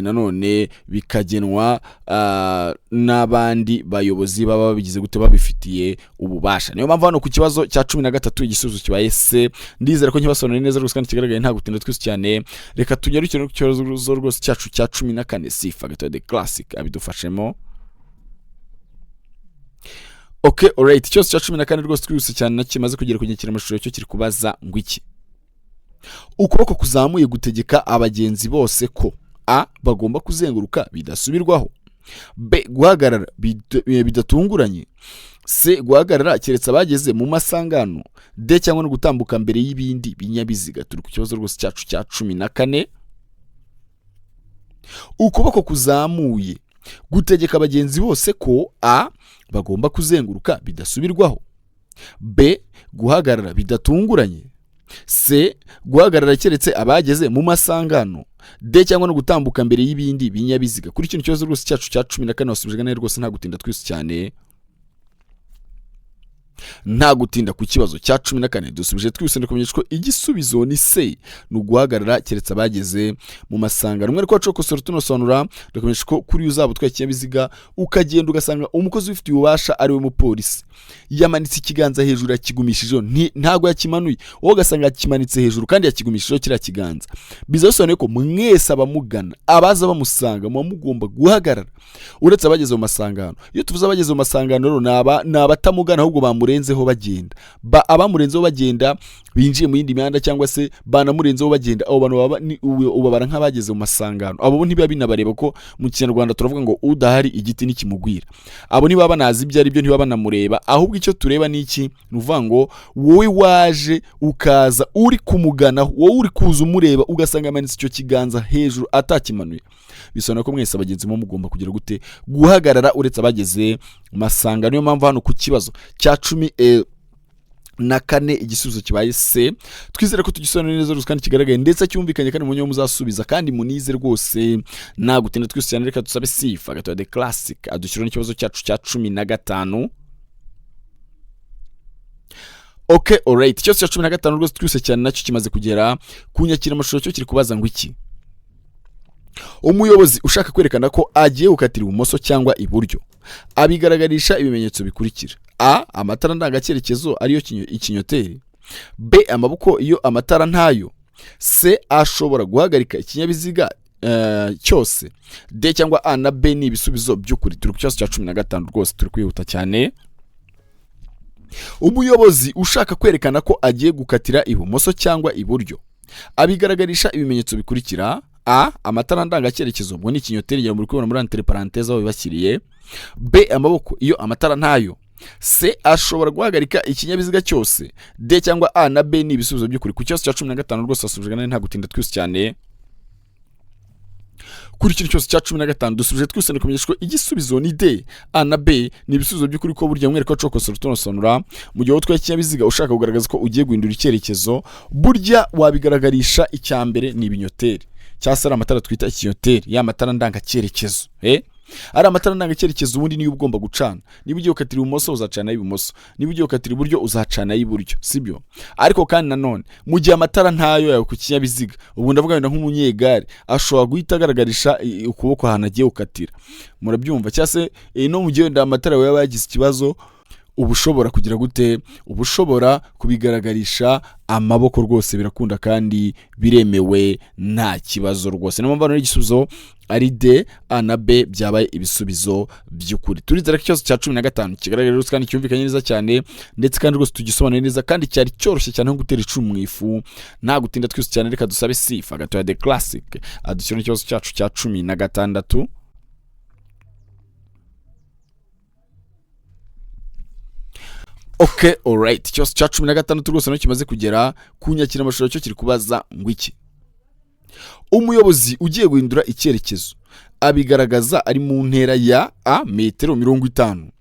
nanone bikagenwa n'abandi bayobozi baba babigize gute, babifitiye ububasha. Niyo mpamvu hano ku kibazo cya 13 igisubizo kibaye C. Ndizera ko nkibasobanuriye neza rwose kandi kigaragaye nta gutinda twese cyane. Reka tunyarukire no ku kibazo rwose cyacu cya 14. Sifa Gatoya the Classic abidufashemo. Okay, alright, ikibazo cya 14 rwose twihuse cyane nacyo kimaze kugera ku nyakiramashusho. Cyo kiri kubaza ngo iki: ukuboko kuzamuye gutegeka abagenzi bose ko A bagomba kuzenguruka bidasubirwaho, B guhagarara bidatunguranye, C guhagarara keretse abageze mu masangano, D cyangwa no gutambuka mbere y'ibindi binyabiziga. Turi ku kibazo rwose cyacu cya 14. Ukuboko kuzamuye gutegeka abagenzi bose ko A bagomba kuzenguruka bidasubirwaho, B guhagarara bidatunguranye, C guhagarara keretse abageze mu masangano, D cyangwa no gutambuka mbere y'ibindi binyabiziga. Kuri kino kibazo rwose cyacu cya 14 wasubijwe nawe rwose nta gutinda twese cyane. Nta gutinda, ku kibazo cya 14 dusubije twihuse ndakumenyesha ko igisubizo ni C, ni uguhagarara keretse abageze mu masangano. Umwe ariko kosora tunasobanura, ndakumenyesha ko kuri uzaba utwaye ikinyabiziga ukagenda ugasanga umukozi ubifitiye ububasha ari we mupolisi yamanitse ikiganza hejuru yakigumishijeho, ntabwo yakimanuye, wowe ugasanga yakimanitse hejuru kandi yakigumishijeho kiriya kiganza, biza bisobanuye ko mwese abamugana, abaza bamusanga, muba mugomba guhagarara uretse abageze mu masangano. Iyo tuvuze abageze mu masangano rero ni abatamugana ahubwo bamurenzeho bagenda, abamurenzeho bagenda binjiye mu yindi mihanda cyangwa se banamurenzeho bagenda, abo bantu ubabara nk'abageze mu masangano. Abo bo ntibiba binabareba, ko mu Kinyarwanda turavuga ngo udahari igiti ntikimugwira. Abo ntibaba banazi ibyo ari byo, ntibaba banamureba. Ahubwo icyo tureba ni iki? Ni ukuvuga ngo wowe waje ukaza uri kumugana, wowe uri kuza umureba, ugasanga yamanitse icyo kiganza hejuru atakimanuye, bisobanura ko mwese abagenzi muba mugomba kugira gute? Guhagarara uretse abageze mu masangano. Niyo mpamvu hano ku kibazo cya 14 igisubizo kibaye C. Twizere ko tugisobanura neza rwose kandi kigaragaye ndetse cyumvikanye, kandi umunye muzasubiza kandi munize rwose nta gutinda twese cyane. Reka dusabe Sifa Gatoya the Classic adushyiraho n'ikibazo cyacu cya 15. Okay, alright, ikibazo cya 15 rwose twihuse cyane nacyo kimaze kugera ku nyakiramashusho. Cyo kiri kubaza ngo iki: umuyobozi ushaka kwerekana ko agiye gukatira ibumoso cyangwa iburyo abigaragarisha ibimenyetso bikurikira: A amatara ndangacyerekezo ariyo ikinyoteri, B amaboko iyo amatara ntayo, C ashobora guhagarika ikinyabiziga cyose, D cyangwa A na B ni ibisubizo by'ukuri. Turi ku kibazo cya 15 rwose, turi kwihuta cyane. Umuyobozi ushaka kwerekana ko agiye gukatira ibumoso cyangwa iburyo abigaragarisha ibimenyetso bikurikira: A amatara ndangacyerekezo, ubwo ni ikinyoteri, ngira muri kubibona muri entre parenthèse aho bibashyiriye, B amaboko iyo amatara ntayo, C ashobora guhagarika ikinyabiziga cyose, D cyangwa A na B ni ibisubizo by'ukuri. Ku kibazo cya 15 rwose wasubijwe nawe nta gutinda twese cyane. Kuri kino cyose cya 15 dusubije twese kumenyesha ko igisubizo ni D, A na B ni ibisubizo by'ukuri, ko burya mwereka cokosora tunasobanura, mu gihe utwaye ikinyabiziga ushaka kugaragaza ko ugiye guhindura icyerekezo, burya wabigaragarisha icya mbere ni ibinyoteri cyangwa se ari amatara twita ikinyoteri, ya matara ndangacyerekezo. Ari amatara ndangacyerekezo ubundi niyo ugomba gucana. Niba ugiye gukatira ibumoso, uzacana ay'ibumoso, niba ugiye gukatira iburyo, uzacana ay'iburyo, sibyo? Ariko kandi nanone mu gihe amatara ntayo yawe ku kinyabiziga, ubwo ndavuga wenda nk'umunyegare, ashobora guhita agaragarisha ukuboko ahantu agiye gukatira, murabyumva? Cyangwa se no mu gihe wenda amatara yawe yaba yagize ikibazo, uba ushobora kugira gute? Uba ushobora kubigaragarisha amaboko rwose, birakunda kandi biremewe, nta kibazo rwose. Niyo mpamvu igisubizo ari D, A na B byabaye ibisubizo by'ukuri. Turizera ko ikibazo cya 15 kigaragara rwose kandi cyumvikanye neza cyane, ndetse kandi rwose tugisobanuye neza, kandi cyari cyoroshye cyane nko gutera icumu mu ifu. Nta gutinda twese cyane, reka dusabe Sifa gatoya The Classic adushyira n'ikibazo cyacu cya 16. Okay, alright. Ikibazo cya 16 rwose nacyo kimaze kugera ku nyakiramashusho, cyo kiri kubaza ngo iki? Umuyobozi ugiye guhindura icyerekezo abigaragaza ari mu ntera ya A metero 50,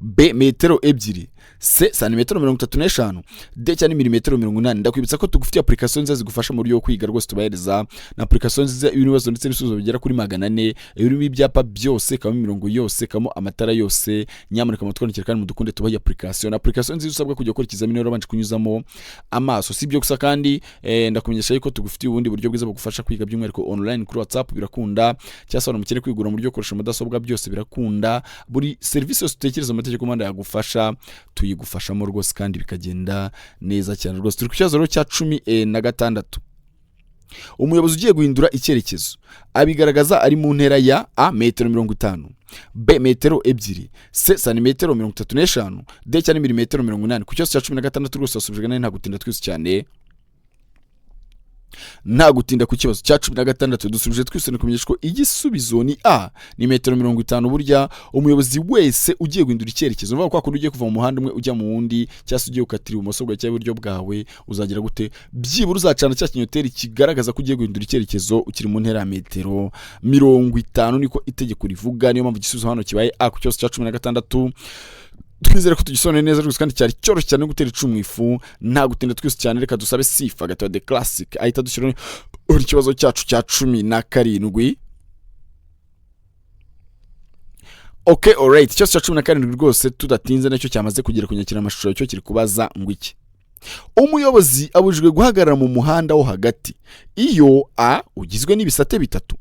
B metero 2, C santimetero 35, D cyane milimetero 80. Ndakwibutsa ko tugufitiye application nziza zigufasha mu buryo bwo kwiga rwose, tubahereza na application nziza ibibazo ndetse n'ibisubizo bigera kuri 400, birimo ibyapa byose, kabamo imirongo yose, kabamo amatara yose. Nyamuneka mutwandikire kandi mudukunde tubahe application. Na application nziza usabwa kujya gukora ikizamini wabanje kunyuzamo amaso. Si ibyo gusa kandi, ndakumenyesha yuko tugufitiye ubundi buryo bwiza bugufasha kwiga, by'umwihariko online kuri WhatsApp birakunda, cyangwa se abantu kwigura mu buryo gukoresha mudasobwa, byose birakunda. Buri serivisi yose utekereza amategeko y'umuhanda yagufasha, tuyigufashamo rwose kandi bikagenda neza cyane rwose. Turi ku kibazo rero cya 16. Umuyobozi ugiye guhindura icyerekezo abigaragaza ari mu ntera ya A metero 50, B metero 2, C santimetero 35, D cyane milimetero 80. Ku kibazo cya 16 rwose wasubijwe nta gutinda twese cyane. Nta gutinda, ku kibazo cya 16 dusubije twese kumenyesha ko igisubizo ni A, ni metero 50. Burya umuyobozi wese ugiye guhindura icyerekezo, uvuga ko ugiye kuva mu muhanda umwe ujya mu wundi, cyangwa se ugiye gukatira ibumoso bwawe cyangwa iburyo bwawe, uzagira gute? Byibura uzacana cya kinyoteri kigaragaza ko ugiye guhindura icyerekezo ukiri mu ntera ya metero 50, niko itegeko rivuga. Niyo mpamvu igisubizo hano kibaye A ku kibazo cya 16. Twizere ko tugisobanuye neza rwose kandi cyari cyoroshye cyane gutera icumu mu ifu. Nta gutinda twese cyane, reka dusabe Sifa gatoya The Classic ahita dushyira ikibazo cyacu cya 17. Okay, alright. Ikibazo cya 17 rwose tudatinze nacyo cyamaze kugera ku nyakiramashusho, cyo kiri kubaza ngo iki? Umuyobozi abujijwe guhagarara mu muhanda wo hagati iyo A ugizwe n'ibisate bitatu,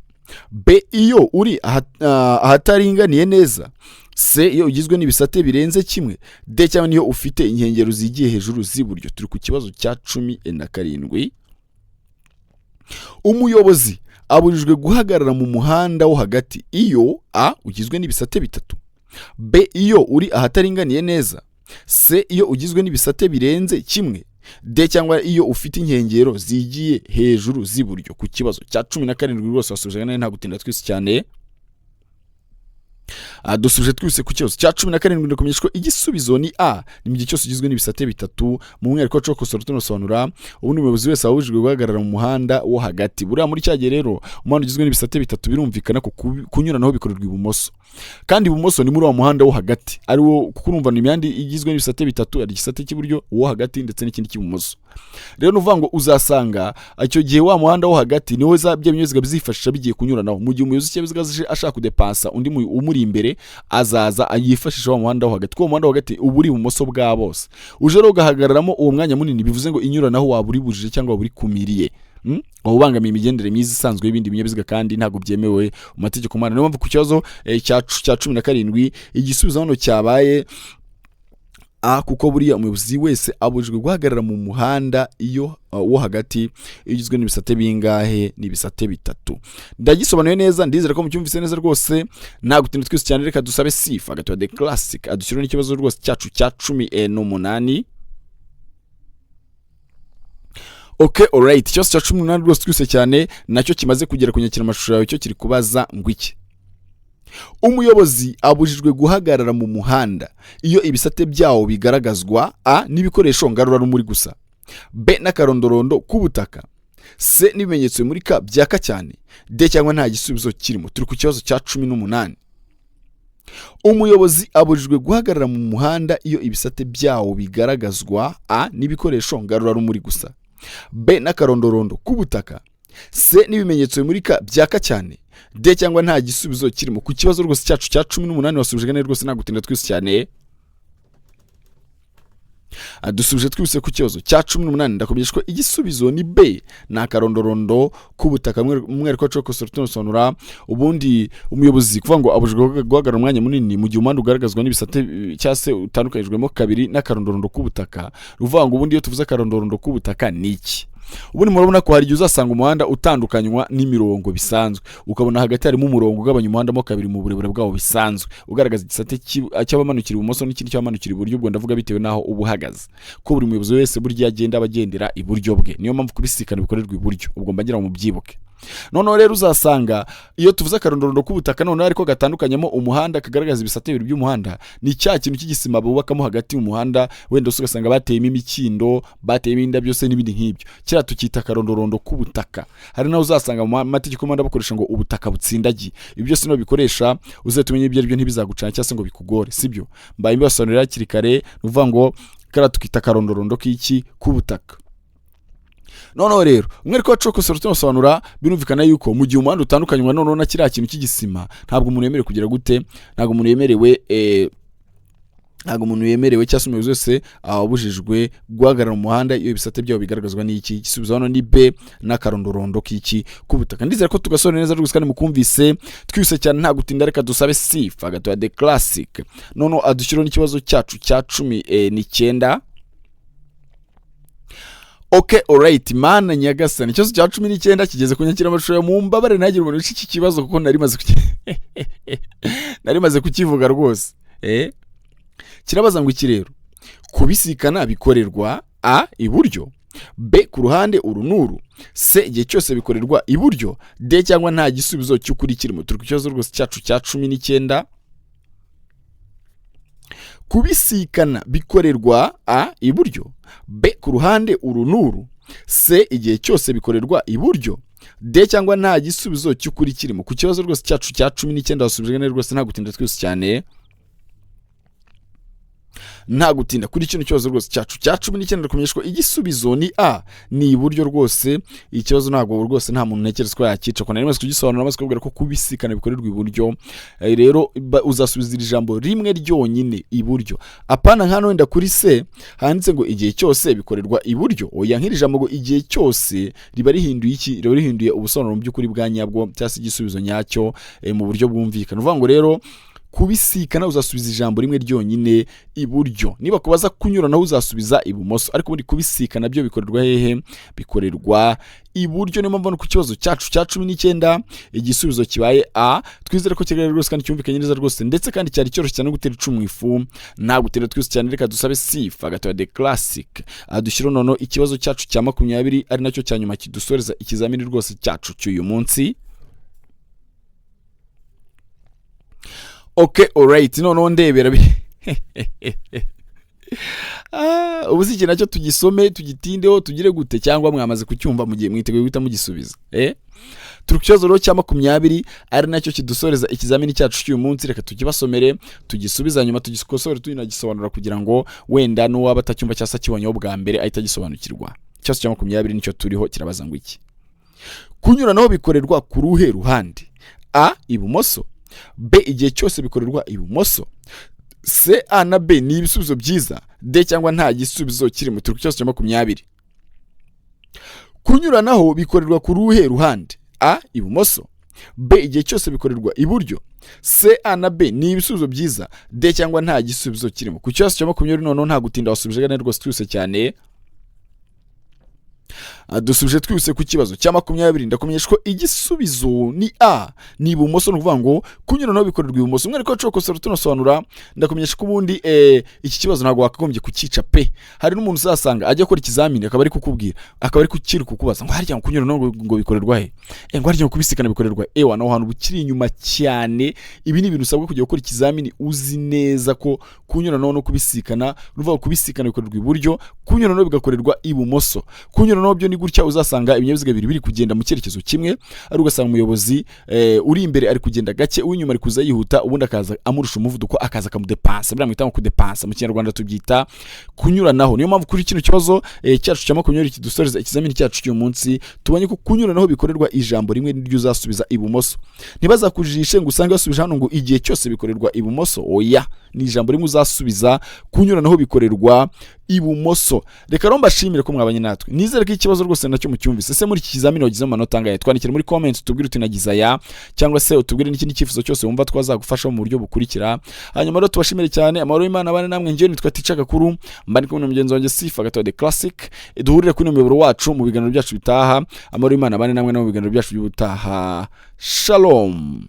B iyo uri ahataringaniye neza, C iyo ugizwe n'ibisate birenze kimwe, D cyangwa niyo ufite inkengero zigiye hejuru z'iburyo. Turi ku kibazo cya 17. Umuyobozi abujijwe guhagarara mu muhanda wo hagati iyo A ugizwe n'ibisate bitatu, B iyo uri ahataringaniye neza, C iyo ugizwe n'ibisate birenze kimwe, D cyangwa iyo ufite inkengero zigiye hejuru z'iburyo. Ku kibazo cya 17 rwose wasubije nta gutinda twese cyane. Dusubije twese ku kibazo cya 17, ndakumenyesha ko igisubizo ni A, ni mu gihe cyose ugizwe n'ibisate bitatu. Mu mwihariko wacu wo tunasobanura ubundi umuyobozi wese abujijwe guhagarara mu muhanda wo hagati. Buriya muri cya gihe rero umuhanda ugizwe n'ibisate bitatu, birumvikana ko kunyuranaho bikorerwa ibumoso, kandi ibumoso ni muri wa muhanda wo hagati ari wo, kuko urumva ni imihanda igizwe n'ibisate bitatu, hari igisate cy'iburyo, uwo hagati ndetse n'ikindi cy'ibumoso. Rero ni ukuvuga ngo uzasanga icyo gihe wa muhanda wo hagati niwo bya binyabiziga bizifashisha bigiye kunyuranaho. Mu gihe umuyobozi w'ikinyabiziga ashaka kudepansa undi umuri imbere, azaza yifashisha wa muhanda wo hagati, kuko uwo muhanda wo hagati uba uri ibumoso bwa bose. Uje rero ugahagararamo uwo mwanya munini, bivuze ngo inyuranaho waba uribujije cyangwa waba urikumiriye, waba ubangamiye imigendere myiza isanzwe y'ibindi binyabiziga, kandi ntabwo byemewe mu mategeko y'umuhanda. Niyo mpamvu ku kibazo cya 17 igisubizo hano cyabaye A, kuko buriya umuyobozi wese abujijwe guhagarara mu muhanda iyo wo hagati iyo ugizwe n'ibisate bingahe? N'ibisate bitatu. Ndagisobanuye neza, ndizera ko mucyumvise neza rwose. Nta gutinda twese cyane, reka dusabe Sifa gatoya The Classic adushyiraho n'ikibazo rwose cyacu cya 18. Okay, alright. Ikibazo cya 18 rwose twese cyane nacyo kimaze kugera ku nyakiramashusho yawe, cyo kiri kubaza ngo iki? Umuyobozi abujijwe guhagarara mu muhanda iyo ibisate byawo bigaragazwa A n'ibikoresho ngarurarumuri gusa, B n'akarondorondo k'ubutaka, C n'ibimenyetso bimurika byaka cyane, D cyangwa nta gisubizo kirimo. Turi ku kibazo cya 18. Umuyobozi abujijwe guhagarara mu muhanda iyo ibisate byawo bigaragazwa A n'ibikoresho ngarurarumuri gusa, B n'akarondorondo k'ubutaka, C n'ibimenyetso bimurika byaka cyane. D cyangwa nta gisubizo kirimo. Ku kibazo rwose cyacu cya 18 wasubije neza rwose, nta gutinda, twese cyane. Dusubije twihuse ku kibazo cya 18. Ndakumenyesha ko igisubizo ni B, ni akarondorondo k'ubutaka. Umwereko wacu wose tunasobanura ubundi umuyobozi kuvuga ngo abujijwe guhagarara umwanya munini mu gihe umuhanda ugaragazwa n'ibisate cyangwa se utandukanyijwemo kabiri n'akarondorondo k'ubutaka. Ruvuga ngo ubundi iyo tuvuze akarondorondo k'ubutaka ni iki? Ubundi murabona ko hari igihe uzasanga umuhanda utandukanywa n'imirongo bisanzwe, ukabona hagati harimo umurongo ugabanya umuhanda mo kabiri mu burebure bwawo bisanzwe, ugaragaza igisate cy'abamanukira ibumoso n'ikindi cy'abamanukira iburyo. Ubwo ndavuga bitewe n'aho uba uhagaze, ko buri muyobozi wese burya agenda aba agendera iburyo bwe. Niyo mpamvu kubisikana bikorerwa iburyo. Ubwo mba ngira ngo mubyibuke. Noneho rero uzasanga iyo tuvuze akarondorondo k'ubutaka noneho ariko gatandukanyamo umuhanda, kagaragaza ibisate bibiri by'umuhanda, ni cya kintu cy'igisima bubakamo hagati mu muhanda, wenda se ugasanga bateyemo imikindo, bateyemo indabyo se n'ibindi nk'ibyo. Kiriya tukita akarondorondo k'ubutaka. Hari naho uzasanga mu mategeko y'umuhanda bakoresha ngo ubutaka butsindagiye. Ibi byose niyo bikoresha, uzahita umenya ibyo ari byo, ntibizagucana cyangwa se ngo bikugore, sibyo? Mbaye mbibasobanurira hakiri kare. Ni ukuvuga ngo kariya tukita akarondorondo k'iki? K'ubutaka. Noneho rero umwereko wacu wose tunasobanura, birumvikana yuko mu gihe umuhanda utandukanywa noneho na kiriya kintu cy'igisima, ntabwo umuntu yemerewe kugira gute? Ntabwo umuntu yemerewe, ntabwo umuntu yemerewe cyangwa se umuyobozi wese abujijwe guhagarara mu muhanda iyo ibisate byabo bigaragazwa n'iki? Igisubizo hano ni B, n'akarondorondo k'iki? K'ubutaka. Ndizera ko tugasobanura neza rwose kandi mukumvise. Twihuse cyane, nta gutinda, reka dusabe Sifa agatoya the classic noneho adushyiraho n'ikibazo cyacu cya 19. Ok, alright. Mana nyagasani, ikibazo cya 19 kigeze ku nyakiramashusho. Mu mbabare ntagire umuntu wica iki kibazo, kuko nari maze kukivuga rwose. Kirabaza ngo iki rero? Kubisikana bikorerwa A iburyo, B ku ruhande uru n'uru, C igihe cyose bikorerwa iburyo, D cyangwa nta gisubizo cy'ukuri kirimo. Turi ku kibazo rwose cyacu cya 19. Kubisikana bikorerwa A iburyo, B ku ruhande uru n'uru, C igihe cyose bikorerwa iburyo, D cyangwa nta gisubizo cy'ukuri kirimo. Ku kibazo rwose cyacu cya 19 wasubijwe neza rwose, nta gutinda, twese cyane, nta gutinda. Kuri kino kibazo rwose cyacu cya 19, ndakumenyesha ko igisubizo ni A, ni iburyo rwose. Ikibazo ntabwo rwose nta muntu ntekereza ko yakica, ko nari maze kugisobanura, maze kubabwira ko kubisikana bikorerwa iburyo. Rero uzasubiza iri jambo rimwe ryonyine, iburyo, apana nk'hano wenda kuri C handitse ngo igihe cyose bikorerwa iburyo. Oya, nk'iri jambo ngo igihe cyose riba rihinduye iki? Riba rihinduye ubusobanuro mu by'ukuri bwa nyabwo cyangwa se igisubizo nyacyo mu buryo bwumvikana. Uvuga ngo rero kubisikana uzasubiza ijambo rimwe ryonyine, iburyo. Niba kubaza kunyuranaho uzasubiza ibumoso, ariko ubundi kubisikana byo bikorerwa hehe? Bikorerwa iburyo. Niyo mpamvu ku kibazo cyacu cya 19 igisubizo kibaye A. Twizere ko kigaragara rwose kandi cyumvikanye neza rwose, ndetse kandi cyari cyoroshye cyane no gutera icumu ifu. Nta gutera, twese cyane, reka dusabe Sifa agatoya the classic adushyiraho noneho ikibazo cyacu cya 20, ari nacyo cya nyuma kidusoreza ikizamini rwose cyacu cy'uyu munsi. Ok, alright. Noneho ndebera ubu si iki nacyo tugisome, tugitindeho, tugire gute, cyangwa mwamaze kucyumva mu gihe mwiteguye guhita mugisubiza? Turi ku kibazo rero cya 20, ari nacyo kidusoreza ikizamini cyacu cy'uyu munsi. Reka tukibasomere, tugisubiza, nyuma tugikosore, tunagisobanura kugira ngo wenda n'uwaba atacyumva cyangwa se akibonyeho bwa mbere ahita agisobanukirwa. Ikibazo cya 20 nicyo turiho, kirabaza ngo iki? Kunyuranaho bikorerwa ku ruhe ruhande? A ibumoso, B igihe cyose bikorerwa ibumoso, C A na B ni ibisubizo byiza, D cyangwa nta gisubizo kirimo. Turi ku kibazo cya 20. Kunyuranaho bikorerwa ku ruhe ruhande? A ibumoso, B igihe cyose bikorerwa iburyo, C A na B ni ibisubizo byiza, D cyangwa nta gisubizo kirimo. Ku kibazo cya 20 noneho nta gutinda wasubije neza rwose, twihuse cyane. Dusubije twihuse ku kibazo cya 20. Ndakumenyesha ko igisubizo ni A, ni ibumoso. Ni ukuvuga ngo kunyuranaho bikorerwa ibumoso. Umwereko wacu wose tunasobanura, ndakumenyesha ko ubundi iki kibazo ntabwo wakagombye kucyica pe. Hari n'umuntu uzasanga ajya akora ikizamini akaba ari kukubwira, akaba ari kukiri kukubaza ngo harya ngo kunyuranaho ngo bikorerwa he? Ngo harya ngo kubisikana bikorerwa he? Ewa, naho hantu ukiri inyuma cyane. Ibi ni ibintu usabwa kujya gukora ikizamini uzi neza ko kunyuranaho no kubisikana, ni ukuvuga ngo kubisikana bikorerwa iburyo, kunyuranaho bigakorerwa ibumoso. Kunyuranaho byo ni Ni gutya uzasanga ibinyabiziga bibiri biri kugenda mu cyerekezo kimwe, ari ugasanga umuyobozi uri imbere ari kugenda gake, uw'inyuma ari kuza yihuta, ubundi akaza amurusha umuvuduko, akaza akamudepansa. Buriya mwita ngo kudepansa, mu Kinyarwanda tubyita kunyuranaho. Niyo mpamvu kuri kino kibazo cyacu cya 20 kidusoreza ikizamini cyacu cy'uyu munsi, tubonye ko kunyuranaho bikorerwa ijambo rimwe, niryo uzasubiza ibumoso. Ntibazakujijishe ngo usange basubije hano ngo igihe cyose bikorerwa ibumoso. Oya, ni ijambo rimwe uzasubiza: kunyuranaho bikorerwa ibumoso. Reka rero mbashimire ko mwabanye natwe. Nizere ko ikibazo rwose nacyo mucyumvise. Ese muri iki kizamini wagize amanota angahe? Twandikire muri comment, utubwire uti "Nagize aya", cyangwa se utubwire n'ikindi cyifuzo cyose wumva twazagufasha mu buryo bukurikira. Hanyuma rero tubashimire cyane, amahoro y'Imana abane namwe. Njyewe nitwa Teacher Gakuru, mba ndi kumwe na mugenzi wanjye Sifa Gato the Classic. Duhurire kuri uno muyoboro wacu mu biganiro byacu bitaha. Amahoro y'Imana abane namwe no mu biganiro byacu by'ubutaha. Shalom.